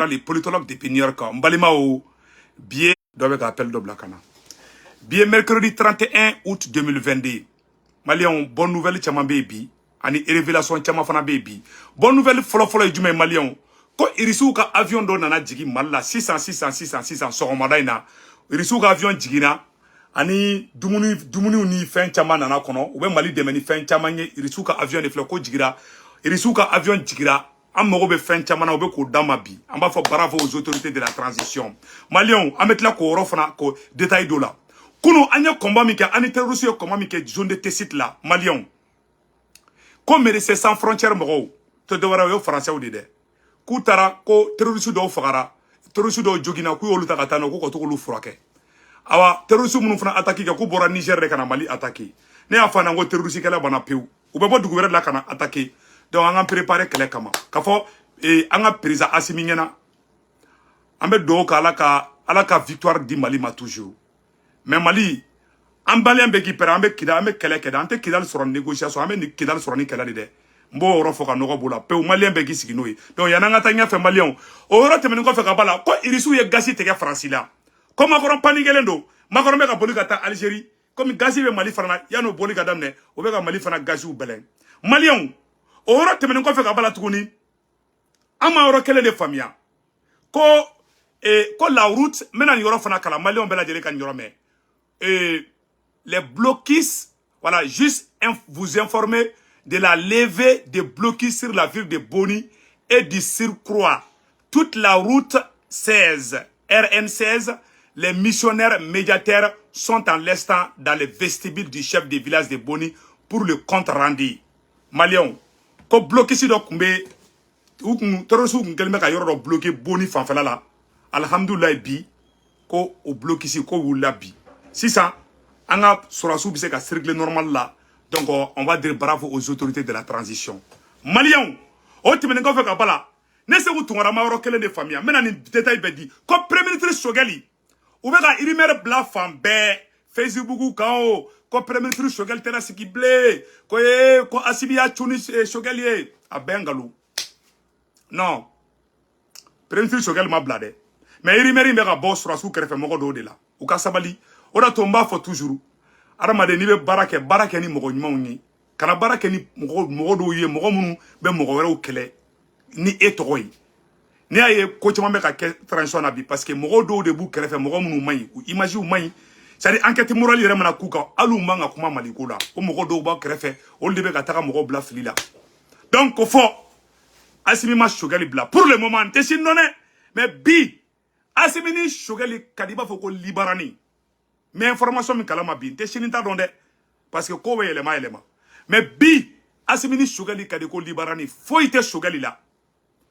Tunkara, le politologue depuis New York. N balimaw, bi ye dɔ bɛ ka appel dɔ bila ka na. Bi ye mercredi 31 août 2022. Maliyɛnw, bonne nouvelle caman bɛ yen bi, ani révélation caman fana bɛ yen bi. Bonne nouvelle fɔlɔ-fɔlɔ ye jumɛn ye, maliyɛnw? Ko Irisiw ka avion dɔ nana jigin Mali la sisan sisan sisan sisan, sɔgɔmada in na. Irisiw ka avion jiginna ani dumuni, dumuniw ni fɛn caman nana kɔnɔ. U bɛ Mali dɛmɛ ni fɛn caman ye. Irisiw ka avion de filɛ ko jigira. Irisiw ka avion jigira, an mago bɛ fɛn caman na, u bɛ k'o d'an ma bi. An b'a fɔ bravo aux autorités de la transition. Maliyɛnw, an bɛ tila k'o yɔrɔ fana k'o détail dɔ la. Kunu an ye combat min kɛ, an ni terroriste ye combat min kɛ zone de Tessit la, maliyɛnw, ko Médecins Sans Frontières mɔgɔw tɛ dɔwɛrɛ ye, o ye Français de dɛ. K'u taara ko terroriste dɔw fagara, terroriste dɔw joginna, k'u y'olu ta ka taa n'o, k'u ka to k'olu furakɛ. Awa, terroriste minnu fana attaque kɛ, k'u bɔra Niger de ka na Mali attaque. Ne y'a fɔ an na ko terroriste kɛlɛ banna pewu, u bɛ bɔ dugu wɛrɛ de la ka na attaque. Donc an ka préparer kɛlɛ kama k'a fɔ an ka président Assimi ɲɛna. An bɛ dugawu kɛ Ala ka victoire di Mali ma toujours. Mais Mali, an balien bɛ k'i pɛrɛn, an bɛ Kidal, an bɛ kɛlɛ kɛ dɛ. An tɛ Kidal sɔrɔ négociation, an bɛ nin Kidal sɔrɔ ni kɛlɛ de dɛ. N b'o yɔrɔ fɔ ka nɔgɔ b'o la pewu. Maliyɛn bɛɛ k'i sigi n'o ye. Donc yan'an ka taa ɲɛfɛ, maliyɛnw, o yɔrɔ tɛmɛnen kɔfɛ ka ba la, ko Irisiw ye gazi tigɛ Faransi la, ko Macron panikelen don. Macron bɛ ka boli ka taa Algérie, komi gazi bɛ Mali fana na. Yan'o boli ka daminɛ, o bɛ ka Mali fana gaziw bɛlɛn. Maliyɛnw, o yɔrɔ tɛmɛnen kɔfɛ ka ba la tuguni, an ma yɔrɔ kelen de faamuya ko la route. N bɛna nin yɔrɔ fana kalan, maliyɛnw bɛɛ lajɛlen ka nin yɔrɔ mɛn. Les blocus, voilà, juste vous informer de la levée des blocus sur la ville de Boni et du surcroît toute la route 16, RN16. Les missionnaires médiateurs sont en l'instant dans le vestibule du chef de village de Boni pour le compte rendu. Maliyɛnw, ko blocus dɔ tun bɛ u kun, terroriste kun kɛlen bɛ ka yɔrɔ dɔ bloqué Boni fanfɛla la. Alihamudulilayi, bi ko o blocus ko wulila bi. Sisan an ka sɔrɔdasiw bɛ se ka circuler normal la. Donc on va dire bravo aux autorités de la transition. Maliyɛnw, o tɛmɛnen kɔfɛ ka ba la, ne Segu Tunkara ma yɔrɔ kelen de faamuya. N bɛna nin détail bɛɛ di. Ko premier ministre Choguel, u bɛ ka rumeur bila fan bɛɛ, Facebook kan o, ko premier ministre Choguel tɛna sigi bilen, ko ee, ko Assimi y'a cun ni Choguel ye. A bɛɛ nkalon. Non, premier ministre Choguel ma bila dɛ, mais rumeur in bɛ ka bɔ sɔrɔdasiw kɛrɛfɛ mɔgɔ dɔw de la. U ka sabali. O de to n b'a fɔ toujours, adamaden, n'i bɛ baara kɛ, baara kɛ ni mɔgɔ ɲumanw ye. Kana baara kɛ ni mɔgɔ dɔw ye, mɔgɔ minnu bɛ mɔgɔ wɛrɛw kɛlɛ ni e tɔgɔ ye. N'i y'a ye ko caman bɛ ka kɛ transition na bi, parce que mɔgɔw dɔw de b'u kɛrɛfɛ, mɔgɔ minnu man ɲi, u image man ɲi. C'est à dire, enquête morale yɛrɛ mana k'u kan, hali u man ka kuma Maliko la. O mɔgɔ dɔw b'aw kɛrɛfɛ, olu de bɛ ka taga mɔgɔw bila fili la. Donc ko fɔ Assimi ma Choguel bila pour le moment, n tɛ sini dɔn dɛ, mais bi Assimi ni Choguel ka di i b'a fɔ ko libarani. Mais information min kalama bi, n tɛ sini ta dɔn dɛ, parce que ko bɛ yɛlɛma yɛlɛma, mais bi Assimi ni Choguel ka di ko libarani. Foyi tɛ Choguel la,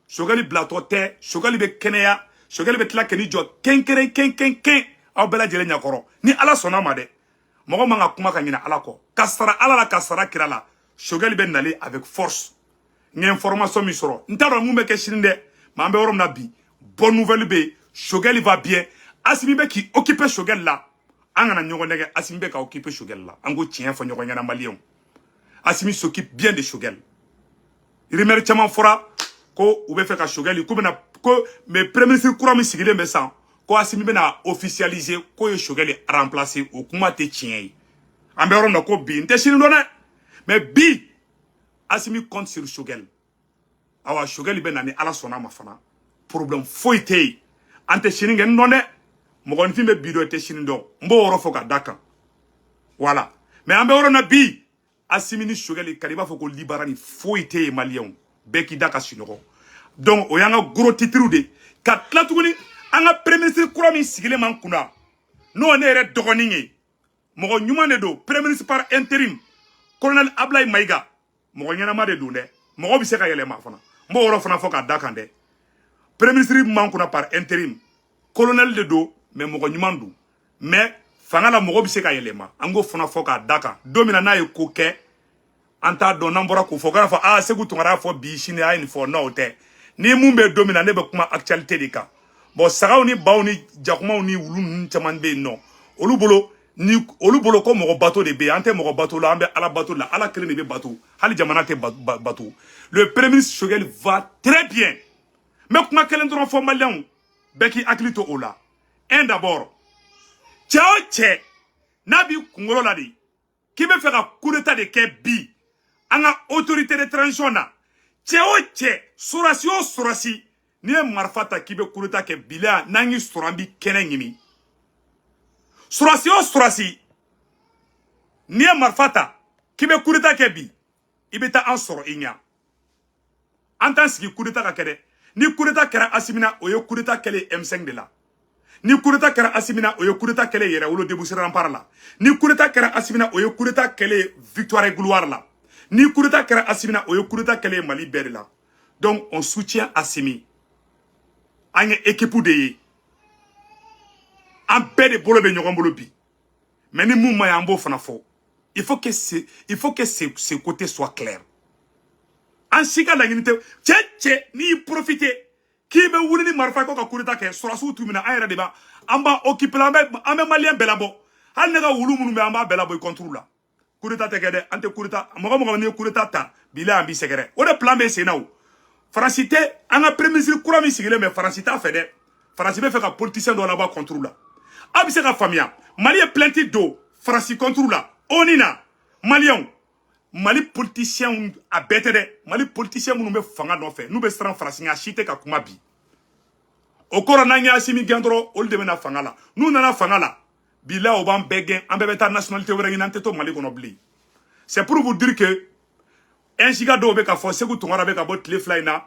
Choguel bilatɔ tɛ. Choguel bɛ kɛnɛya, Choguel bɛ tila k'i jɔ kɛnkɛrɛn kɛnkɛn aw bɛɛ lajɛlen ɲɛkɔrɔ ni Ala sɔnna ma dɛ. Mɔgɔ man ka kuma ka ɲinɛ Ala kɔ, ka sara Ala la, ka sara kira la. Choguel bɛ nalen avec force. N ye information min sɔrɔ, n t'a dɔn mun bɛ kɛ sini dɛ, mais an bɛ yɔrɔ min na bi, bonne nouvelle bɛ yen: Choguel va bien. Assimi bɛ k'i occuper Choguel la. An kana ɲɔgɔn nɛgɛ, Assimi bɛ ka occuper Choguel la. An ko tiɲɛ fɔ ɲɔgɔn ɲɛna, maliyɛnw, Assimi s'occupe bien de Choguel. Rumeur caman fɔra ko u bɛ fɛ ka Choguel, k'u bɛna ko, mais premier ministre kura min sigilen bɛ san, ko Assimi bɛna officialiser k'o ye Choguel remplacer, o kuma tɛ tiɲɛ ye. An bɛ yɔrɔ min na ko bi, n tɛ sini dɔn dɛ, mais bi Assimi compte sur Choguel. Awa, Choguel bɛ na ni Ala sɔnna ma fana, problème foyi tɛ yen. An tɛ sini kɛ n dɔn dɛ, mɔgɔninfin bɛ bi dɔn, i tɛ sini dɔn. N b'o yɔrɔ fɔ ka da kan, voilà. Mais an bɛ yɔrɔ min na bi, Assimi ni Choguel ka di i b'a fɔ ko libara ni foyi tɛ yen. Maliyɛnw bɛɛ k'i da ka sunɔgɔ. Donc o y'an ka gros titres de. Ka tila tuguni, an ka premier ministre kura min sigilen m'an kunna, n'o ne yɛrɛ dɔgɔnin ye, mɔgɔ ɲuman de don, premier ministre par intérim, colonel Ablaye Maïga, mɔgɔ ɲɛnama de don dɛ. Mɔgɔ bɛ se ka yɛlɛma fana, n b'o yɔrɔ fana fɔ k'a da kan dɛ. Premier ministre m'an kunna par intérim, colonel de don, mais mɔgɔ ɲuman don. Mais fanga la, mɔgɔ bɛ se ka yɛlɛma, an k'o fana fɔ k'a da kan. Don min na n'a ye ko kɛ, an t'a dɔn. N'an bɔra k'o fɔ, o kana fɔ aa, Segu Tunkara y'a fɔ bi, sini a ye nin fɔ. Non, o tɛ. Ni mun bɛ don min na, ne bɛ kuma actualité de kan. Bon, sagaw ni baw ni jakumaw ni wulu ninnu caman bɛ yen nɔ, olu bolo ni olu bolo ko mɔgɔ bato de bɛ yen. An tɛ mɔgɔ bato la, an bɛ Ala bato la. Ala kelen de bɛ bato, hali jamana tɛ bato. Le premier ministre Choguel va très bien. N N bɛ kuma kelen dɔrɔn fɔ maliyɛnw bɛɛ k'i hakili to o la. Un, d'abord, cɛ o cɛ n'a b'i kunkolo la de k'i bɛ fɛ ka coup d'état de kɛ bi an ka autorité de transition na, cɛ o cɛ, sɔrɔsi o sɔrɔsi, n'i ye marifa ta k'i bɛ coup d'état kɛ bi la, n'an y'i sɔrɔ, an b'i kɛnɛ ɲimi. Sɔrɔsi o sɔrɔsi, n'i ye marifa ta k'i bɛ coup d'état kɛ bi, i bɛ taa an sɔrɔ i ɲɛ. An t'an sigi coup d'état ka kɛ dɛ. Ni coup d'état kɛra Asimi na, o ye coup d'état kɛlen M5 de la. Ni coup d'état kɛra Asimi na, o ye coup d'état kɛlen Yɛrɛwolo debout sur rempart la. Ni coup d'état kɛra Asimi na, o ye coup d'état kɛlen victoire et gloire la. Ni coup d'état kɛra Asimi na, o ye coup d'état kɛlen Mali bɛɛ de la. Donc on soutient Asimi. An ye équipe de ye, an bɛɛ de bolo bɛ ɲɔgɔn bolo bi. Mais ni mun ma ɲi, an b'o fana fɔ. Il faut que ce côté soit clair. An si ka laɲini tɛ. Cɛ cɛ, n'i y'i profiter k'i bɛ wuli ni marifa ko ka coup d'état kɛ, sɔrɔsiw t'u minɛ. An yɛrɛ de b'a an b'a occupé, an bɛ maliyɛn bɛɛ labɔ. Hali ne ka wulu minnu bɛ, an b'a bɛɛ labɔ i contre la. Coup d'état tɛ kɛ dɛ, an tɛ coup d'état. Mɔgɔ mɔgɔ n'i ye coup d'état ta bi la, an b'i sɛgɛrɛ. O de plan bɛ sen na. O Faransi tɛ, an ka premier ministre kura min sigilen bɛ, Faransi t'a fɛ dɛ. Faransi bɛ fɛ ka politicien dɔ labɔ contre la. Aw bɛ se ka faamuya, Mali ye plainte don Faransi contre la ONU na. Maliyɛnw, Mali politicien a bɛɛ tɛ dɛ. Mali politicien minnu bɛ fanga nɔfɛ, n'u bɛ siran Faransi ɲɛ, a si tɛ ka kuma bi. O kɔrɔ, n'an ye Asimi gɛn dɔrɔn, olu de bɛ na fanga la. N'u nana fanga la bi la, o b'an bɛɛ gɛn, an bɛɛ bɛ taa nationalité wɛrɛ ɲini, an tɛ to Mali kɔnɔ bilen. C'est pour vous dire que insiga dɔw bɛ ka fɔ Segu Tunkara bɛ ka bɔ tile 2 in na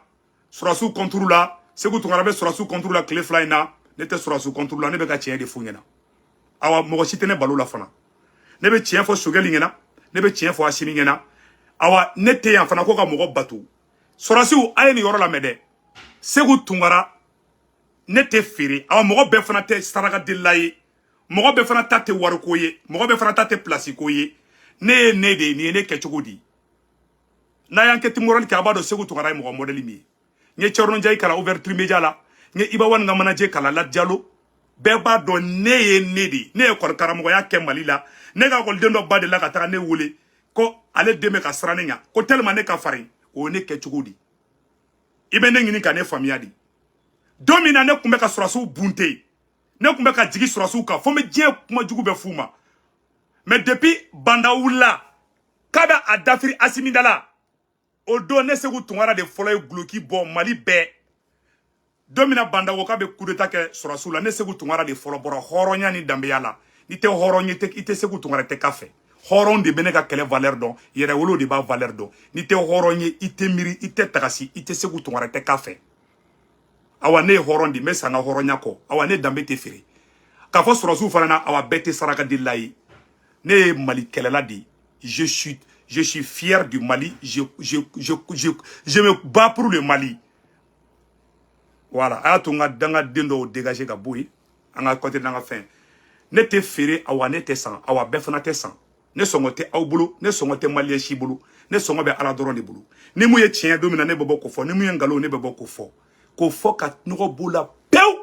sɔrɔsiw contre la. Segu Tunkara bɛ sɔrɔsiw contre la tile 2 in na. Ne tɛ sɔrɔsiw contre la, ne bɛ ka tiɲɛ de f'u ɲɛna. Awa, mɔgɔ si tɛ ne balo la fana. Ne bɛ tiɲɛ fɔ Sogɛli ɲɛna, ne bɛ tiɲɛ fɔ Asimi ɲɛna. Awa, ne tɛ yan fana ko ka mɔgɔ bato. Sɔrɔsiw, a ye nin yɔrɔ lamɛn dɛ. Segu Tunkara, ne tɛ feere. Awa, mɔgɔ bɛɛ fana tɛ saraka delila ye, mɔgɔ bɛɛ fana ta tɛ wariko ye, mɔgɔ bɛɛ fana ta tɛ place ko ye. Ne ye ne de ye, nin ye ne kɛcogo di. N'a y'an kɛ timorali kɛ, a b'a dɔn Segu Tunkara ye mɔgɔ modèle min ye. N ye Thierno Ndiaye kalan ouverture média la, n ye Iba Wani ka manager kalan la Jalo. Bɛɛ b'a dɔn ne ye ne de ye. Ne ye école karamɔgɔya kɛ Mali la. Ne ka ekɔliden dɔ ba de la ka taga ne wele ko ale den bɛ ka siran ne ɲɛ, ko tellement ne ka farin. O ye ne kɛcogo di. I bɛ ne ɲini ka ne faamuya de. Don min na ne tun bɛ ka sɔrɔsiw bunte, ne tun bɛ ka jigin sɔrɔsiw kan fo n bɛ diɲɛ kuma jugu bɛɛ f'u ma. Mais depuis Banda wulila k'a bɛ a dafiri Asimi da la, o don ne Segu Tunkara de fɔlɔ ye guloki bɔ Mali bɛɛ. Don min na Banda ko k'a bɛ coup d'état kɛ sɔrɔsiw la, ne Segu Tunkara de fɔlɔ bɔra hɔrɔnya ni danbeya la. N'i tɛ hɔrɔn ye, i tɛ Segu Tunkara tɛ k'a fɛ. Hɔrɔn de bɛ ne ka kɛlɛ valeur dɔn, yɛrɛwolo de b'a valeur dɔn. N'i tɛ hɔrɔn ye, i tɛ miiri, i tɛ tagasi, i tɛ Segu Tunkara tɛ k'a fɛ. Awa, ne ye hɔrɔn de, n bɛ san n ka hɔrɔnya kɔ. Awa, ne danbe tɛ feere. K'a fɔ sɔrɔsiw fana na, awa, bɛɛ tɛ saraka delila ye. Ne ye Mali kɛlɛla de ye. Je suis fier du Mali, je me bats pour le Mali. Voilà, a y'a to n ka dangaden dɔw dégager ka bɔ yen, an ka côté n'an ka fɛn. Ne tɛ feere, awa, ne tɛ san, awa, bɛɛ fana tɛ san. Ne sɔngɔ tɛ aw bolo, ne sɔngɔ tɛ maliyɛn si bolo, ne sɔngɔ bɛ Ala dɔrɔn de bolo. Ni mun ye tiɲɛ don min na, ne bɛ bɔ k'o fɔ. Ni mun ye nkalon, ne bɛ bɔ k'o fɔ, k'o fɔ ka nɔgɔ b'o la pewu.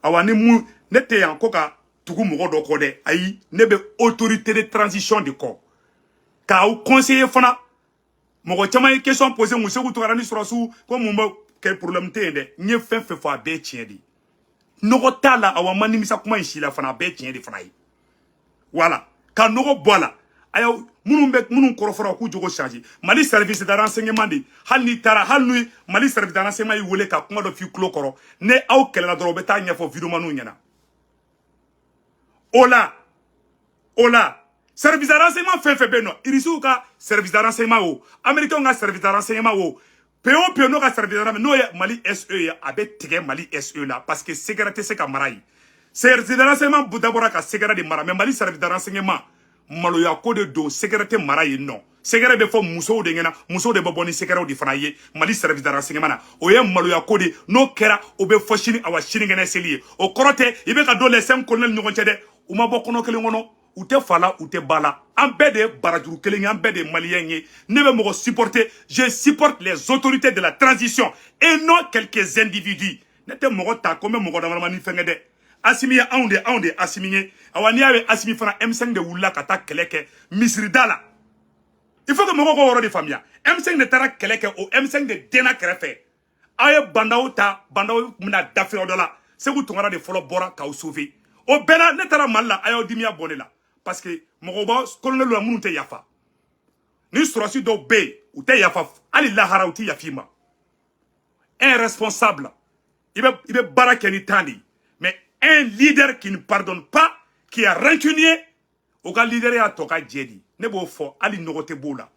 Awa, ni mun ne tɛ yan ko ka tugu mɔgɔ dɔ kɔ dɛ, ayi, ne bɛ autorité de transition de kɔ k'aw conseiller fana. Mɔgɔ caman ye question posé mun Segu Tunkara ni sɔrɔsiw ko mun bɛ kɛ. Problème tɛ yen dɛ. N ye fɛn fɛn fɔ, a bɛɛ ye tiɲɛ de ye, nɔgɔ t'a la. Awa, ma nimisa kuma in si la fana, a bɛɛ ye tiɲɛ de fana ye. Voilà, ka nɔgɔ bɔ a la. A y'aw minnu bɛ minnu kɔrɔfɔra, u k'u jogo changer. Mali service de renseignement de, hali n'i taara, hali ni Mali service de renseignement y'i wele ka kuma dɔ f'i tulo kɔrɔ, ne aw kɛlɛla dɔrɔn, u bɛ taa ɲɛfɔ videomaniw ɲɛna. O la service de renseignement fɛn fɛn bɛ yen nɔ, irisiw ka service de renseignement o, américains ka service de renseignement o, pays o pays n'o ka service de renseignement, n'o ye Mali SE ye, a bɛ tigɛ Mali SE la, parce que secret tɛ se ka mara yen. Service de renseignement dabɔra ka secret de mara, mais Mali service de renseignement, maloya ko de don, secret tɛ mara yen nɔ. Secret bɛ fɔ musow de ɲɛna, musow de bɛ bɔ ni secretw de fana ye Mali service de renseignement na. O ye maloya ko de, n'o kɛra, o bɛ fɔ sini, awa, sinikɛnɛ seli ye. O kɔrɔ tɛ i bɛ ka don les cinq colonels ɲɔgɔn cɛ dɛ. U ma bɔ kɔnɔ kelen kɔnɔ, u tɛ fa la, u tɛ ba la. An bɛɛ de ye barajuru kelen ye, an bɛɛ de ye maliyɛn ye. Ne bɛ mɔgɔ supporter, je supporte les autorités de la transition et non quelques individus. Ne tɛ mɔgɔ ta ko n bɛ mɔgɔ damadama ni fɛnkɛ dɛ. Asimi ye anw de, anw de ye Asimi ye. Awa, n'i y'a ye Asimi fana, M5 de wulila ka taa kɛlɛ kɛ misirida la. Il faut que mɔgɔw k'o yɔrɔ de faamuya. M5 de taara kɛlɛ kɛ, o M5 de denna kɛrɛfɛ. Aw ye bandaw ta, bandaw tun bɛna dafe dɔ la. Sekou Tounkara de fɔlɔ bɔra k'aw sauver. O bɛɛ la, ne taara Mali la, a y'aw dimiya bɔ ne la. Parce que mɔgɔw b'aw colonel la minnu tɛ yafa. Ni sɔrɔsi dɔw bɛ yen, u tɛ yafa hali lahara, u tɛ yafa i ma. Un responsable, i bɛ baara kɛ ni temps de ye. Mais un leader qui ne pardonne pas, qui est rancunier, o ka leader y'a tɔ ka jɛ de. Ne b'o fɔ, hali nɔgɔ tɛ b'o la.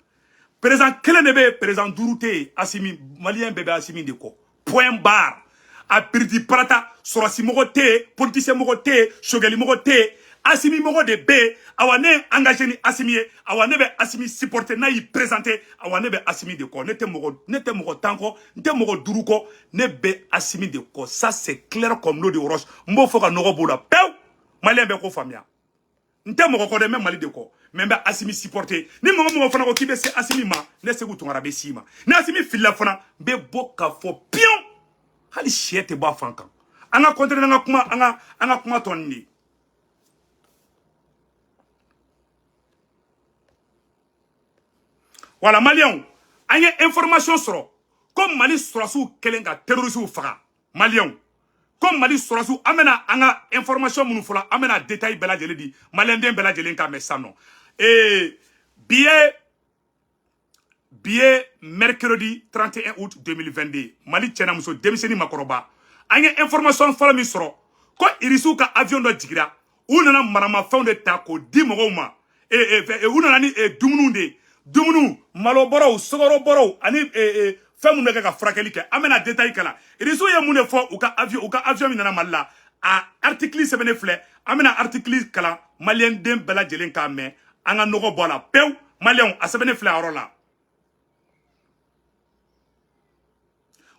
Président kelen de bɛ yen, président duuru tɛ yen. Assimi, malien bɛɛ bɛ Assimi de kɔ. Point barre. A piriti parata, sɔrɔsi mɔgɔ tɛ yen, politicien mɔgɔ tɛ yen, sogɛli mɔgɔ tɛ yen. Assimi mɔgɔ de bɛ yen. Awa ne ye engagé ni Assimi ye. Awa ne bɛ Assimi supporter n'a y'i présenté. Awa ne bɛ Assimi de kɔ. Ne tɛ mɔgɔ 10 kɔ, n tɛ mɔgɔ 5 kɔ. Ne bɛ Assimi de kɔ. Ça c'est clair comme l'eau de roche. N b'o fɔ ka nɔgɔ b'o la pewu. Malien bɛɛ k'o faamuya. N tɛ mɔgɔ kɔ dɛ, n bɛ Mali de kɔ. Mais n bɛ Assimi supporter. Ni mɔgɔ fana ko k'i bɛ se Assimi ma, ne Sekou Tounkara bɛ s'i ma. Ni Assimi filila fana, n bɛ bɔ k'a fɔ pion. Hali sɛ tɛ bɔ a fan kan. An ka continuer an ka kuma, an ka kuma tɔ nin de ye. Voilà, Maliens, an ye information sɔrɔ ko Mali sɔrɔsiw kɛlen ka terrorisiw faga. Maliens, ko Mali sɔrɔsiw, an bɛna an ka information minnu fɔla, an bɛna détail bɛɛ lajɛlen di maliyɛnden bɛɛ lajɛlen k'a mɛn sisan nɔ. Bi ye mercredi 31 août 2022. Mali cɛnamuso, denmisɛnnin, makɔrɔba, an ye information fɔlɔ min sɔrɔ, ko irisiw ka avion dɔ jigira, u nana maramafɛnw de ta k'o di mɔgɔw ma. U nana ni dumuniw de ye, dumuniw, malo bɔrɔw, sukaro bɔrɔw ani fɛn minnu bɛ kɛ ka furakɛli kɛ. An bɛna détail kalan. Irisiw ye mun de fɔ u ka avion min nana Mali la? A article sɛbɛnnen filɛ. An bɛna article kalan, maliyɛn den bɛɛ lajɛlen k'a mɛn, an ka nɔgɔ bɔ a la pewu. Maliyɛnw, a sɛbɛnnen filɛ a yɔrɔ la.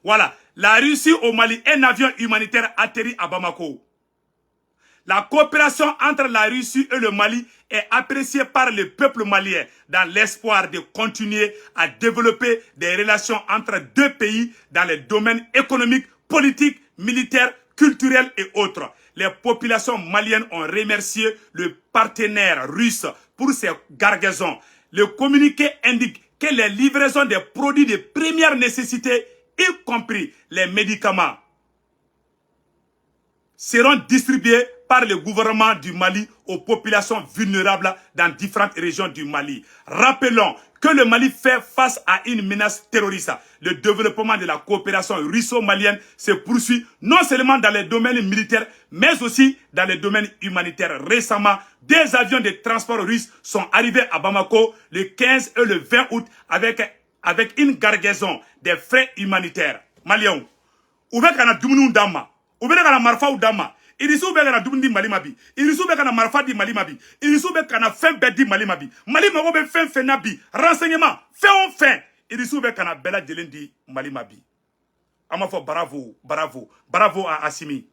Voilà, la Russie au Mali, un avion humanitaire atterrit à Bamako. La coopération entre la Russie et le Mali est appréciée par le peuple malien dans l'espoir de continuer à développer des relations entre deux pays dans les domaines économiques, politiques, militaires, culturels et autres. Les populations maliennes ont remercié le partenaire russe pour ses cargaisons. Le communiqué indique que les livraisons des produits de première nécessité, y compris les médicaments, seront distribués par le gouvernement du Mali aux populations vulnérables dans différentes régions du Mali. Rappelons que le Mali fait face à une menace terroriste. Le développement de la coopération russo-malienne se poursuit non seulement dans les domaines militaires, mais aussi dans les domaines humanitaires. Récemment, des avions de transport russes sont arrivés à Bamako le 15 et le 20 août avec une cargaison des frais humanitaires. Maliens, u bɛ ka na dumuniw d'an ma, u bɛ ka na marifaw d'an ma. Irisiw bɛ ka na dumuni di Mali ma bi, irisiw bɛ ka na marifa di Mali ma bi, irisiw bɛ ka na fɛn bɛɛ di Mali ma bi. Mali mago bɛ fɛn fɛn na bi, renseignement, fɛn o fɛn, irisiw bɛ ka na bɛɛ lajɛlen di Mali ma bi. An b'a fɔ bravo, bravo, bravo à Assimi,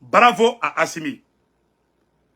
bravo à Assimi.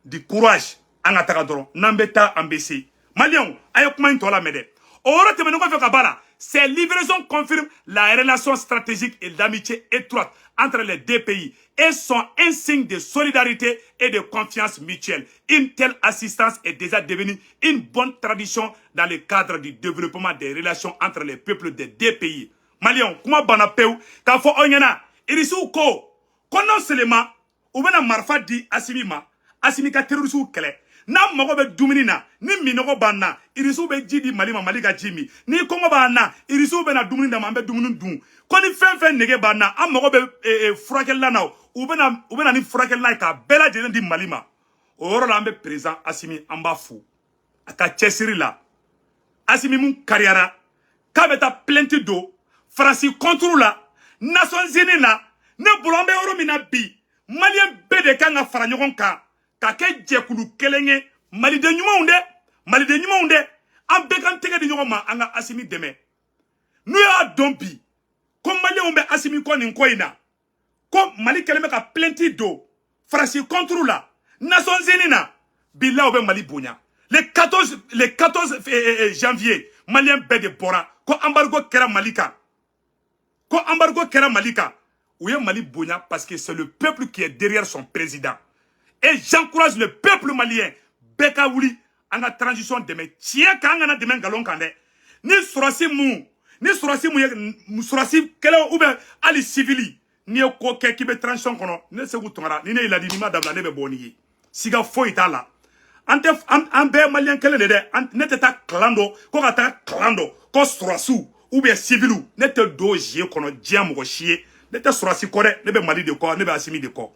Du courage, an ka taga dɔrɔn, n'an bɛ taa, an bɛ se. Maliyɛnw, a ye kuma in tɔ lamɛn dɛ. O yɔrɔ tɛmɛnen kɔfɛ ka ba la, ces livraisons confirment la relation stratégique et l'amitié étroite entre les deux pays et sont un signe de solidarité et de confiance mutuelle. Une telle assistance est déjà devenue une bonne tradition dans le cadre du développement des relations entre les peuples des deux pays. Maliens, kuma banna pewu k'a fɔ aw ɲɛna, irisiw ko non seulement u bɛna marifa di Assimi ma, Assimi ka terrorisiw kɛlɛ, n'a mago bɛ dumuni na, ni minɔgɔ b'an na, irisiw bɛ ji di Mali ma, Mali ka ji min. Ni kɔngɔ b'an na, irisiw bɛ na dumuni d'an ma, an bɛ dumuni dun. Ko ni fɛn fɛn nege b'an na, an mago bɛ furakɛlilan na, u bɛ na ni furakɛlilan ye k'a bɛɛ lajɛlen di Mali ma. O yɔrɔ la, an bɛ président Assimi, an b'a fo a ka cɛsiri la. Assimi mun kariyara k'a bɛ taa plainte don Faransi contre la Nations Unies la, ne bolo an bɛ yɔrɔ min na bi, maliyɛn bɛɛ de kan ka fara ɲɔgɔn kan ka kɛ jɛkulu kelen ye. Maliden ɲumanw dɛ, maliden ɲumanw dɛ, an bɛɛ k'an tɛgɛ di ɲɔgɔn ma, an ka Assimi dɛmɛ. N'u y'a dɔn bi ko maliyɛnw bɛ Assimi kɔ nin ko in na, ko Mali kɛlen bɛ ka plainte don Faransi contre la Nations Unies na, bilahi, u bɛ Mali bonya. Le 14 janvier, maliyɛn bɛɛ de bɔra ko embargo kɛra Mali kan, ko embargo kɛra Mali kan. U ye Mali bonya parce que c'est le peuple qui est derrière son président. Et j'encourage le peuple malien bɛɛ ka wuli, an ka transition dɛmɛ tiɲɛ kan, an kana dɛmɛ nkalon kan dɛ. Ni sɔrɔsi mun Ni sɔrɔsi mun ye sɔrɔsi kɛlɛ ou bien hali civil, n'i ye ko kɛ k'i bɛ transition kɔnɔ, ne Seku Tunkara, ni ne y'i ladi, n'i ma dabila, ne bɛ bɔ n'i ye, siga foyi t'a la. An tɛ, an bɛɛ ye maliyɛn kelen de dɛ. Ne tɛ taa clan dɔ ko ka taa clan dɔ ko sɔrɔsiw ou bien civiliw, ne tɛ don jeu kɔnɔ diɲɛ mɔgɔ si ye. Ne tɛ sɔrɔsi kɔ dɛ, ne bɛ Mali de kɔ, ne bɛ Asimi de kɔ,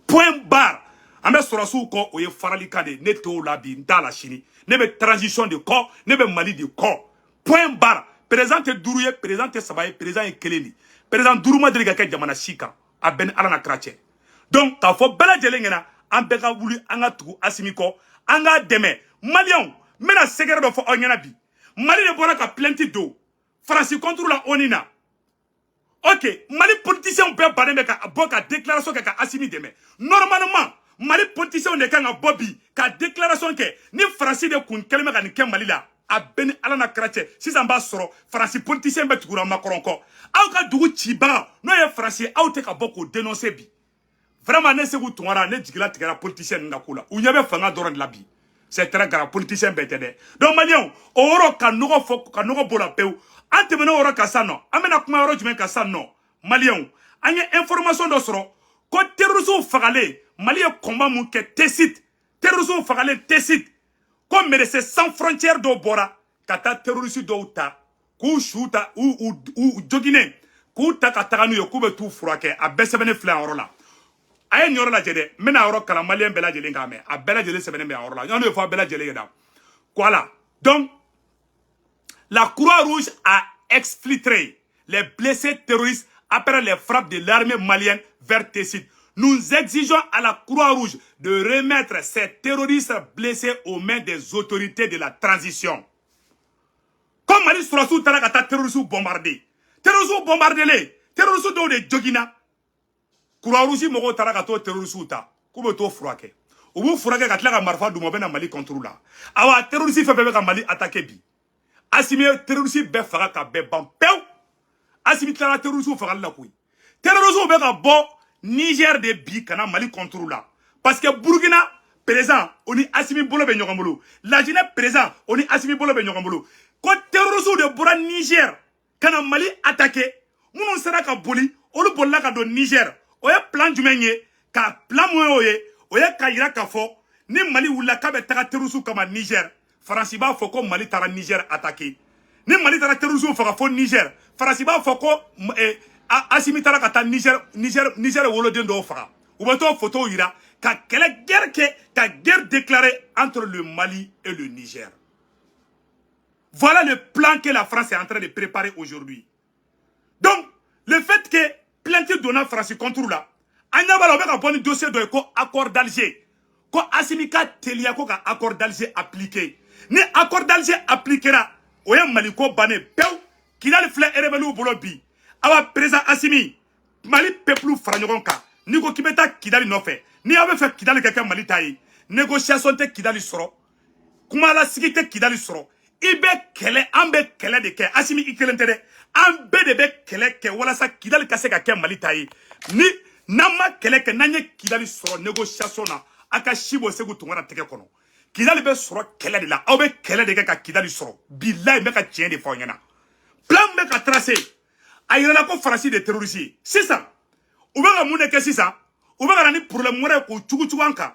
point barre. An bɛ sɔrɔsiw kɔ, o ye faralikan de ye. Ne t'o la bi, n t'a la sini. Ne bɛ transition de kɔ, ne bɛ Mali de kɔ, point barre. Président tɛ duuru ye, président tɛ saba ye, président ye kelen de. Président duuru ma deli ka kɛ jamana si kan, a bɛɛ ni Ala na kira cɛ. Donc k'a fɔ bɛɛ lajɛlen ɲɛna, an bɛɛ ka wuli, an ka tugu Asimi kɔ, an k'a dɛmɛ. Maliyɛnw, n bɛna secret dɔ fɔ aw ɲɛna bi. Mali de bɔra ka plainte don Faransi contre la ONU na. Ok, Mali politiciens bɛɛ bannen bɛ ka bɔ ka déclaration kɛ ka Asimi dɛmɛ. Normalement, Mali politiciens de kan ka bɔ bi ka déclaration kɛ. Ni Faransi de kun kɛlen bɛ ka nin kɛ Mali la, a bɛɛ ni Ala na kira cɛ, sisan b'a sɔrɔ Faransi politicien bɛɛ tugura Macron kɔ. Aw ka dugu cibaga n'o ye Faransi ye, aw tɛ ka bɔ k'o dénoncer bi. Vraiment, ne Seku Tunkara, ne jigila tigɛra politicien ninnu ka ko la. U ɲɛ bɛ fanga dɔrɔn de la bi. C'est très grave. Politicien bɛɛ tɛ dɛ. Donc maliyɛnw, o yɔrɔ ka nɔgɔ fɔ ka nɔgɔ b'o la pewu. An tɛmɛn'o yɔrɔ kan sisan nɔ, an bɛna kuma yɔrɔ jumɛn kan sisan nɔ? Maliyɛnw, an ye information dɔ sɔrɔ ko terroristes fagalen, Mali ye combat mun kɛ Tessit, terroristes fagalen Tessit, ko Médecins sans frontières dɔw bɔra ka taa terroriste dɔw ta k'u su ta, u joginen, k'u ta ka taga n'u ye, k'u bɛ t'u furakɛ. A bɛɛ sɛbɛnnen filɛ a yɔrɔ la. A ye nin yɔrɔ lajɛ dɛ, n bɛna yɔrɔ kalan maliyɛn bɛɛ lajɛlen k'a mɛn. A bɛɛ lajɛlen sɛbɛnnen bɛ a yɔrɔ la. Ɲɔgɔn ye fɔ a bɛɛ lajɛlen ɲɛna. Voilà, donc la Croix-Rouge a exfiltré les blessés terroristes après les frappes de l'armée malienne vers Tessit. Nous exigeons à la Croix-Rouge de remettre ces terroristes blessés aux mains des autorités de la transition. Comme Mali sɔrɔsiw taara ka taa terroristes bombarder, terroristes bombardelen, terroristes dɔw de jogina, Croix-Rouge mɔgɔw taara ka t'o terroristes ta k'u bɛ t'o furakɛ. U b'u furakɛ ka tila ka marifa d'u ma, u bɛ na Mali contre la. Awa, terroriste fɛn fɛn bɛ ka Mali attaquer bi, Asimi ye terroriste bɛɛ faga ka bɛɛ ban pewu. Asimi tilara terroriste fagali la koyi. Terroriste bɛ ka bɔ Niger de bi ka na Mali contre la, parce que Burkina président, o ni Asimi bolo bɛ ɲɔgɔn bolo. Laginɛ président, o ni Asimi bolo bɛ ɲɔgɔn bolo. Ko terroriste de bɔra Niger ka na Mali attaquer, minnu sera ka boli, olu bolila ka don Niger. O ye plan jumɛn ye? Ka plan mun y'o ye? O ye ka yira k'a fɔ ni Mali wulila k'a bɛ taga terroriste kama Niger, Faransi b'a fɔ ko Mali taara Niger attaquer. Ni Mali taara terroriste faga fo Niger, Faransi b'a fɔ ko Asimi taara ka taa Niger woloden dɔw faga. U bɛ t'o photo yira ka kɛlɛ guerre kɛ, ka guerre déclarer entre le Mali et le Niger. Voilà le plan que la France est en train de préparer aujourd'hui. Donc le fait que plainte donna France contre la, an ɲɛ b'a la, u bɛ ka bɔ ni dossier dɔ ye ko accord d'Alger, ko Asimi ka teliya ko ka accord d'Alger appliquer. Ni accord d'Alger appliquera, o ye Mali ko bannen pewu. Kidali filɛ rebelle bolo bi. Awa, président Asimi, Mali peuple fara ɲɔgɔn kan. N'i ko k'i bɛ taa Kidali nɔfɛ, n'i y'aw bɛ fɛ Kidali ka kɛ Mali ta ye, négociation tɛ Kidali sɔrɔ, kumalasigi tɛ Kidali sɔrɔ. I bɛ kɛlɛ, an bɛ kɛlɛ de kɛ. Asimi, i kelen tɛ dɛ, an bɛɛ de bɛ kɛlɛ kɛ walasa Kidali ka se ka kɛ Mali ta ye. Ni n'an ma kɛlɛ kɛ, n'an ye Kidali sɔrɔ négociation na, a ka si bɔ Segu Tunkara tɛgɛ kɔnɔ. Kidali bɛ sɔrɔ kɛlɛ de la. Aw bɛ kɛlɛ de kɛ ka Kidali sɔrɔ. Bilayi, n bɛ ka tiɲɛ de fɔ aw ɲɛna. Plan bɛ ka tracer, a yirala ko Faransi de terroriste ye. Sisan u bɛ ka mun de kɛ? Sisan u bɛ ka na ni problème wɛrɛ ye k'o cugu an kan.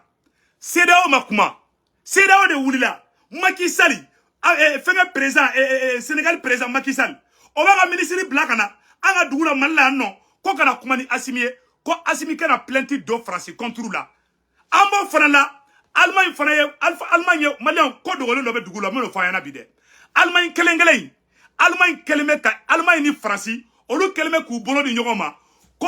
CEDEAO ma kuma, CEDEAO de wulila. Macky Sall, fɛnkɛ président, Sénégal président Macky Sall, o b'a ka ministre bila ka na an ka dugu la, Mali la yan nɔ, ko kana kuma ni Asimi ye, ko Asimi kana plainte don Faransi contre la. An b'o fana la. Allemagne fana ye, Allemagne ye maliyɛn ko dogolen dɔ bɛ dugu la, n bɛn'o fɔ an ɲɛna bi dɛ. Allemagne kelen kelen in, Allemagne kelen bɛ ka, Allemagne ni Faransi, olu kelen bɛ k'u bolo di ɲɔgɔn ma ko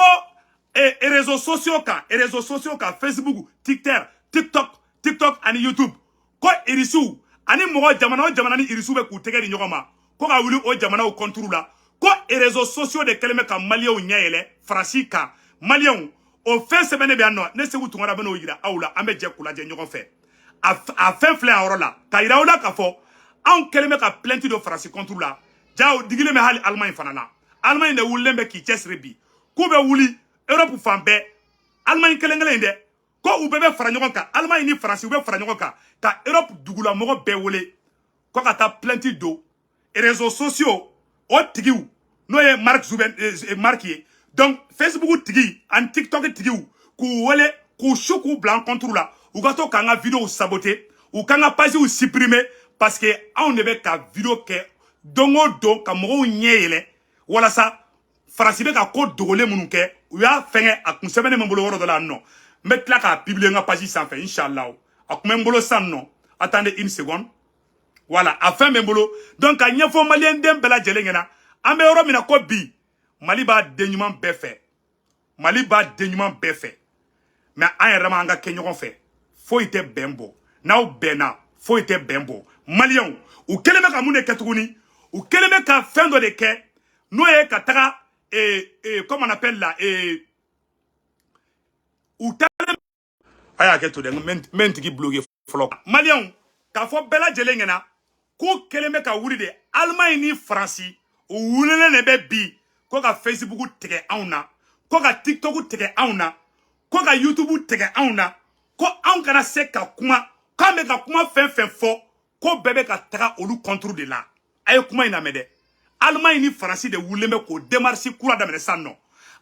réseaux sociaux kan, réseaux sociaux kan, Facebook, Twitter, TikTok ani YouTube, ko irisiw ani mɔgɔ jamana o jamana ni irisiw bɛ k'u tɛgɛ di ɲɔgɔn ma ko ka wuli o jamanaw contre la, ko réseaux sociaux de kɛlen bɛ ka maliyɛnw ɲɛ yɛlɛ Faransi kan. Maliyɛnw, o fɛn sɛbɛnnen bɛ yan nɔ. Ne Segu Tunkara bɛ n'o yira aw la, an bɛ jɛ k'u lajɛ ɲɔgɔn fɛ. A fɛn filɛ a yɔrɔ la ka yira aw la k'a fɔ anw kɛlen bɛ ka plainte don Faransi contre la. Ja o digilen bɛ hali Allemagne fana na. Allemagne de wulilen bɛ k'i cɛsiri bi k'u bɛ wuli Europe fan bɛɛ. Allemagne kelen kelen in dɛ, ko u bɛɛ bɛ fara ɲɔgɔn kan. Allemagne ni Faransi, u bɛ fara ɲɔgɔn kan ka Europe dugulamɔgɔ bɛɛ wele ko ka taa plainte don réseaux sociaux. O tigiw, n'o ye Mark Zuckerberg, Mark ye, donc Facebook tigi ani TikTok tigiw, k'u wele k'u su k'u bila an contre la, u ka to k'an ka vidéo saboter, u k'an ka pagew supprimer, parce que anw de bɛ ka vidéo kɛ don o don ka mɔgɔw ɲɛ yɛlɛ walasa Faransi bɛ ka ko dogolen minnu kɛ. U y'a fɛngɛ, a kun sɛbɛnnen bɛ n bolo yɔrɔ dɔ la yan nɔ. N bɛ tila k'a publier n ka page sanfɛ, inshallah. A kun bɛ n bolo sisan nɔ. Attendez une seconde. Voilà, a fɛn bɛ n bolo. Donc ka ɲɛfɔ maliyɛn den bɛɛ lajɛlen ɲɛna, an bɛ yɔrɔ min na ko bi, Mali b'a den ɲuman bɛɛ fɛ, Mali b'a den ɲuman bɛɛ fɛ, mais an yɛrɛ ma an ka kɛ ɲɔgɔn fɛ. Foyi tɛ bɛn bɔ n'aw bɛnna, foyi tɛ bɛn bɔ. Maliyɛnw, u kɛlen bɛ ka mun de kɛ tuguni? U kɛlen bɛ ka fɛn dɔ de kɛ, n'o ye ka taga comment on appelle là, u taalen, a y'a kɛ to dɛ, n bɛ n tigi bloqué fɔlɔ. Maliyɛnw, k'a fɔ bɛɛ lajɛlen ɲɛna k'u kɛlen bɛ ka wuli de, Alimaɲi ni Faransi, u wulilen de bɛ bi ko ka Facebook tigɛ anw na, ko ka TikTok tigɛ anw na, ko ka YouTube tigɛ anw na, ko anw kana se ka kuma, k'an bɛ ka kuma fɛn fɛn fɔ, ko bɛɛ bɛ ka taga olu contre de la. A ye kuma in lamɛn dɛ. Alimaɲi ni Faransi de wulilen bɛ k'o démarche kura daminɛ sisan nɔ.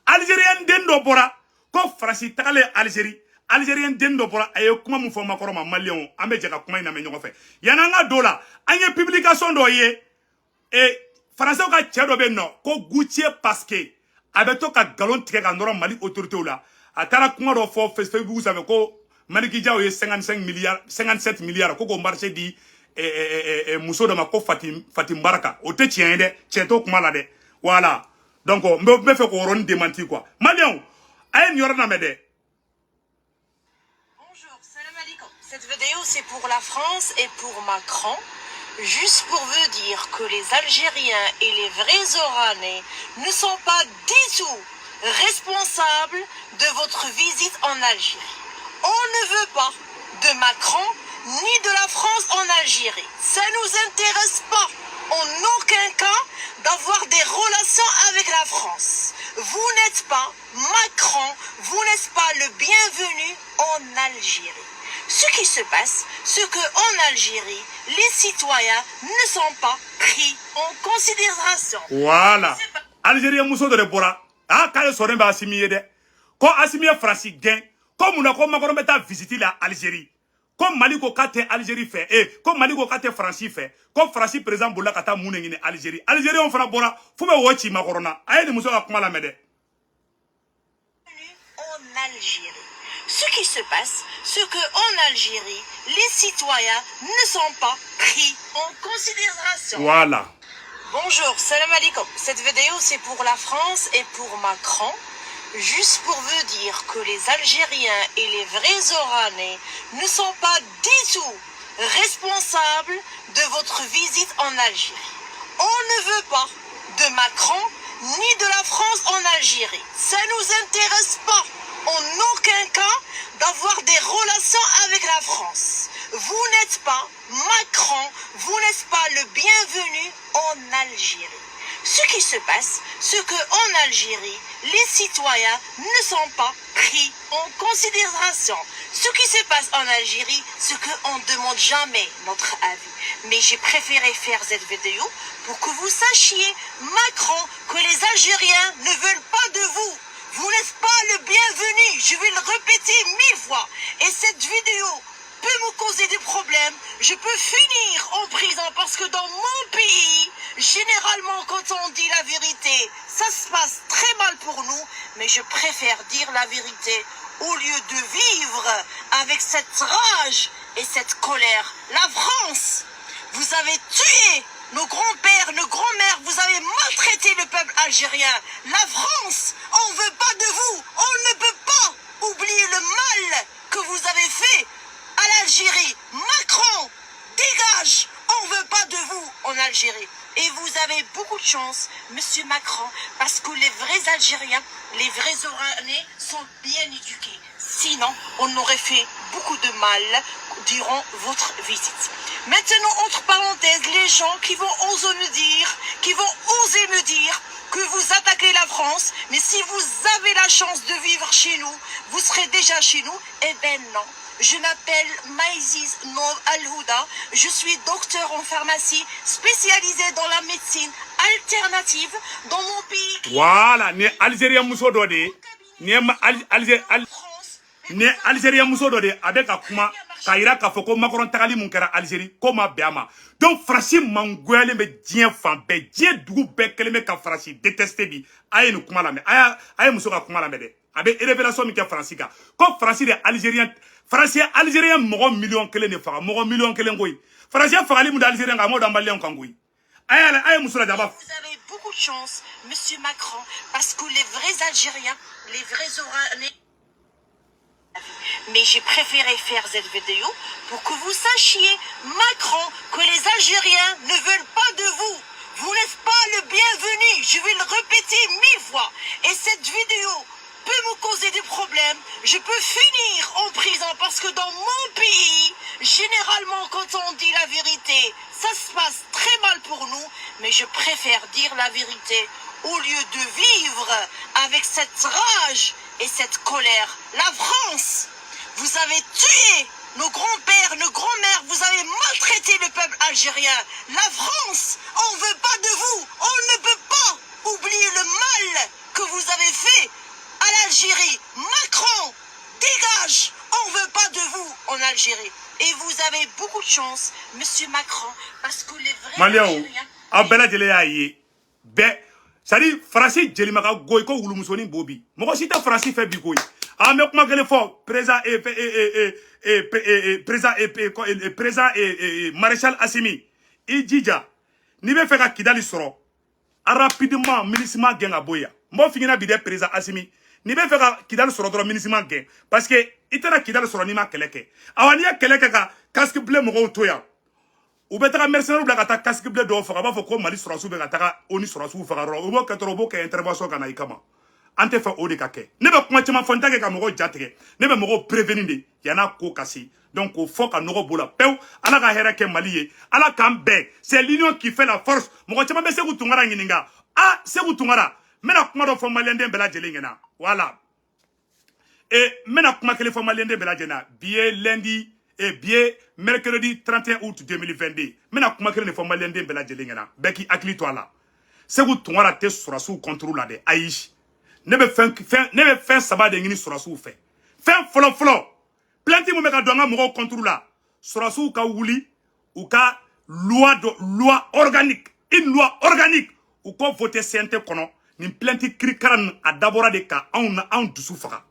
Algérien den dɔ bɔra ko Faransi tagalen Algérie, Algérien den dɔ bɔra, a ye kuma min fɔ Macron ma. Maliyɛnw, an bɛ jɛ ka kuma in lamɛn ɲɔgɔn fɛ. Yan'an ka don la, an ye publication dɔ ye e Faransɛw ka cɛ dɔ bɛ yen nɔ ko Gauthier Pasquet, a bɛ to ka nkalon tigɛ ka nɔrɔ Mali autorités la. A taara kuma dɔ fɔ Facebook sanfɛ ko Maliki Diaw ye 55 milliards, 57 milliards, ko k'o marché di muso dɔ ma ko Fati Fati Baraka. O tɛ tiɲɛ ye dɛ, tiɲɛ t'o kuma la dɛ. Voilà, donc n bɛ fɛ k'o yɔrɔnin démenti quoi. Maliyɛnw, a ye nin yɔrɔ lamɛn dɛ. Bonjour, salam alaikum. Cette vidéo, c'est pour la France et pour Macron. Juste pour vous dire que les Algériens et les vrais Oranais ne sont pas du tout responsables de votre visite en Algérie. On ne veut pas de Macron ni de la France en Algérie. Ça nous intéresse pas en aucun cas d'avoir des relations avec la France. Vous n'êtes pas Macron, vous n'êtes pas le bienvenu en Algérie. Ce qui se passe, c'est que en Algérie, les citoyens ne sont pas pris en considération. Voilà, Algérien muso dɔ de bɔra, ah, k'ale sɔrɔ bɛ Asimi ye dɛ, ko Asimi ye Faransi gɛn, ko mun na ko Macron bɛ taa visite la Algérie, ko Mali ko k'a tɛ Algérie fɛ, ko Mali ko k'a tɛ Faransi fɛ, ko Faransi président bolila ka taa mun de ɲini Algérie? Algériens fana bɔra f'u bɛ wɔ ci Macron na. A ye nin muso ka kuma lamɛn dɛ. En Algérie. Ce qui se passe, c'est que en Algérie, les citoyens ne sont pas pris en considération. Voilà. Bonjour, salam alaikum. Cette vidéo, c'est pour la France et pour Macron. Juste pour vous dire que les Algériens et les vrais Oranais ne sont pas du tout responsables de votre visite en Algérie. On ne veut pas de Macron ni de la France en Algérie. Ça nous intéresse pas en aucun cas d'avoir des relations avec la France. Vous n'êtes pas Macron, vous n'êtes pas le bienvenu en Algérie. Ce qui se passe, c'est que en Algérie, les citoyens ne sont pas pris en considération. Ce qui se passe en Algérie, c'est qu'on ne demande jamais notre avis. Mais j'ai préféré faire cette vidéo pour que vous sachiez, Macron, que les Algériens ne veulent pas de vous. Vous n'êtes pas le bienvenu. Je vais le répéter mille fois. Et cette vidéo peut me causer des problèmes. Je peux finir en prison parce que dans mon pays, généralement, quand on dit la vérité, ça se passe très mal pour nous. Mais je préfère dire la vérité au lieu de vivre avec cette rage et cette colère. La France, vous avez tué nos grands-pères, nos grands-mères, vous avez maltraité le peuple algérien. La France, on ne veut pas de vous. On ne peut pas oublier le mal que vous avez fait à l'Algérie. Macron, dégage. On ne veut pas de vous en Algérie. Et vous avez beaucoup de chance, monsieur Macron, parce que les vrais Algériens, les vrais Oranais sont bien éduqués. Sinon, on aurait fait beaucoup de mal durant votre visite. Maintenant, entre parenthèses, les gens qui vont oser me dire, qui vont oser me dire que vous attaquez la France, mais si vous avez la chance de vivre chez nous, vous serez déjà chez nous. Eh ben non. Je m'appelle Maïziz Nour Al-Houda. Je suis docteur en pharmacie spécialisée dans la médecine alternative dans mon pays qui est Voilà, nin ye Algérien muso dɔ de ye. Nin ye Algérie France. Nin ye Algérien muso dɔ de ye, a bɛ ka kuma k'a yira k'a fɔ ko Macron tagali mun kɛra Algérie, ko ma bɛn a ma. Donc Faransi mangoyalen bɛ diɲɛ fan bɛɛ, diɲɛ dugu bɛɛ kɛlen bɛ ka Faransi détester bi. A ye nin kuma lamɛn, a y'a a ye muso ka kuma lamɛn dɛ. A bɛ révélation min kɛ Faransi kan, ko Faransi de Algérien, Faransi ye Algérien mɔgɔ 1 miliyɔn de faga, mɔgɔ 1 miliyɔn koyi. Faransi ye fagali mun da Algérien kan, a m'o da Maliyɛnw kan koyi. A y'a a ye muso lajɛ, a b'a Vous avez beaucoup de chance, Monsieur Macron, parce que les vrais Algériens, les vrais Oranais. Mais j'ai préféré faire cette vidéo pour que vous sachiez, Macron, que les Algériens ne veulent pas de vous. Vous n'êtes pas le bienvenu. Je vais le répéter mille fois. Et cette vidéo peut me causer des problèmes. Je peux finir en prison parce que dans mon pays, généralement, quand on dit la vérité, ça se passe très mal pour nous. Mais je préfère dire la vérité au lieu de vivre avec cette rage et cette colère. La France, vous avez tué nos grands-pères, nos grands-mères, vous avez maltraité le peuple algérien. La France, on ne veut pas de vous. On ne peut pas oublier le mal que vous avez fait à l'Algérie. Macron, dégage. On ne veut pas de vous en Algérie. Et vous avez beaucoup de chance, Monsieur Macron, parce que les vrais Maliyɛnw, Algériens. aw bɛɛ lajɛlen y'a ye bɛɛ, c'est à dire Faransi jelima ka goyi ko wulumusonin bo bi, mɔgɔ si tɛ Faransi fɛ bi koyi. An bɛ kuma kelen fɔ, président e e e e président e président e maréchal Assimi, i jija n'i bɛ fɛ ka Kidali sɔrɔ rapidement, MINUSMA gɛn ka bɔ yan. N b'o f'i ɲɛna bi dɛ, président Assimi, n'i bɛ fɛ ka Kidali sɔrɔ dɔrɔn, MINUSMA gɛn, parce que i tɛna Kidali sɔrɔ n'i ma kɛlɛ kɛ. Awa, n'i ye kɛlɛ kɛ ka casque bleu mɔgɔw to yan, u bɛ taga mercenaires bila ka taa casque bleu dɔw faga, a b'a fɔ ko Mali sɔrɔsiw bɛ ka taga ONU sɔrɔsiw faga yɔrɔ. U b'o kɛ dɔrɔn, u b'o kɛ intervention ka na i kama. An tɛ fɛ o de ka kɛ. Ne bɛ kuma caman fɔ, n t'a kɛ ka mɔgɔw jatigɛ, ne bɛ mɔgɔw prévenir de yann'a ko ka se. Donc k'o fɔ ka nɔgɔ b'o la pewu. Ala ka hɛrɛ kɛ Mali ye, Ala k'an bɛn. C'est l'union qui fait la force. Mɔgɔ caman bɛ Segu Tunkara ɲininka. Ah, Segu Tunkara, n bɛna kuma dɔ fɔ maliyɛnden bɛɛ lajɛlen ɲɛna. Voilà, et n bɛna kuma kelen fɔ maliyɛnden bɛɛ lajɛlen na. Bi ye lundi et bi ye mercredi 31 août 2022. N bɛna kuma kelen de fɔ maliyɛnden bɛɛ lajɛlen ɲɛna, bɛɛ k'i hakili to a la. Segu Tunkara tɛ sɔrɔsiw contre la dɛ, ayi. Ne bɛ fɛn saba de ɲini sɔrɔsiw fɛ. Fɛn fɔlɔ fɔlɔ, plainte mun bɛ ka don an ka mɔgɔw contre la, sɔrɔsiw ka wuli u ka loi dɔ, loi organique, une loi organique, u ko voter CNT kɔnɔ. Nin plainte kirikara ninnu, a dabɔra de ka anw na anw dusu faga,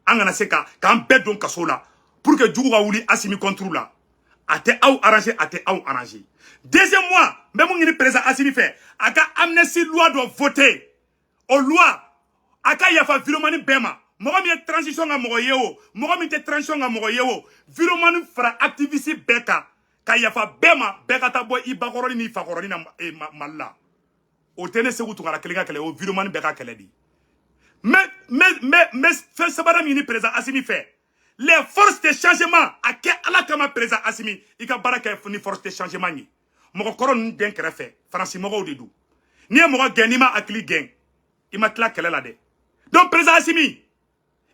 an kana se ka k'an bɛɛ don kaso la pour que jugu ka wuli Asimi contre la. A tɛ aw arranger, a tɛ aw arranger. Deuxième mois, n bɛ mun ɲini président Asimi fɛ? A ka amnistie loi dɔ voter. O loi, a ka yafa vidéoman bɛɛ ma, mɔgɔ min ye transition ka mɔgɔ ye o, mɔgɔ min tɛ transition ka mɔgɔ ye o, vidéoman fara activiste bɛɛ kan, ka yafa bɛɛ ma, bɛɛ ka taa bɔ i bakɔrɔni n'i fakɔrɔni na Mali la. O tɛ ne Segu Tunkara kelen ka kɛlɛ, o vidéoman bɛɛ ka kɛlɛ de. Mais fɛn sabanan min ɲini président Asimi fɛ, les forces de changement, a kɛ Ala kama, président Asimi, i ka baara kɛ ni force de changement ye. Mɔgɔkɔrɔ ninnu den kɛrɛfɛ, Faransi mɔgɔw de don. N'i ye mɔgɔ gɛn, n'i ma hakili gɛn, i ma tila kɛlɛ la dɛ. Donc président Asimi,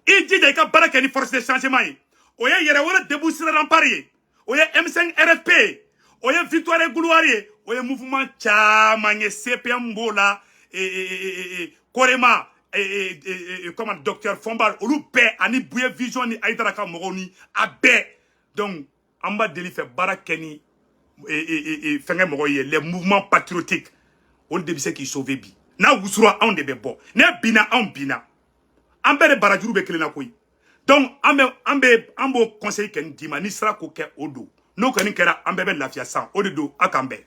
i jija i ka baara kɛ ni force de changement ye. O ye Yɛrɛwolo Debout sur Rempart ye, o ye M5 RFP ye, o ye Victoire et Gloire ye, o ye mouvement caman ye, CPM b'o la, Korema, comment, docteur Fomba, olu bɛɛ ani Buye Vision ni Aïdara ka mɔgɔw ni a bɛɛ. Donc an b'a deli fɛ, baara kɛ ni fɛnkɛ mɔgɔw ye, les mouvements patriotiques, olu de bɛ se k'i sauver bi. N'a wusura, anw de bɛ bɔ. Ne binna, anw binna, an bɛɛ de barajuru bɛ kelen na koyi. Donc an bɛ an b'o conseil kɛ nin d'i ma, n'i sera k'o kɛ, o don n'o kɔni kɛra, an bɛɛ bɛ lafiya san. O de don, a k'an bɛn.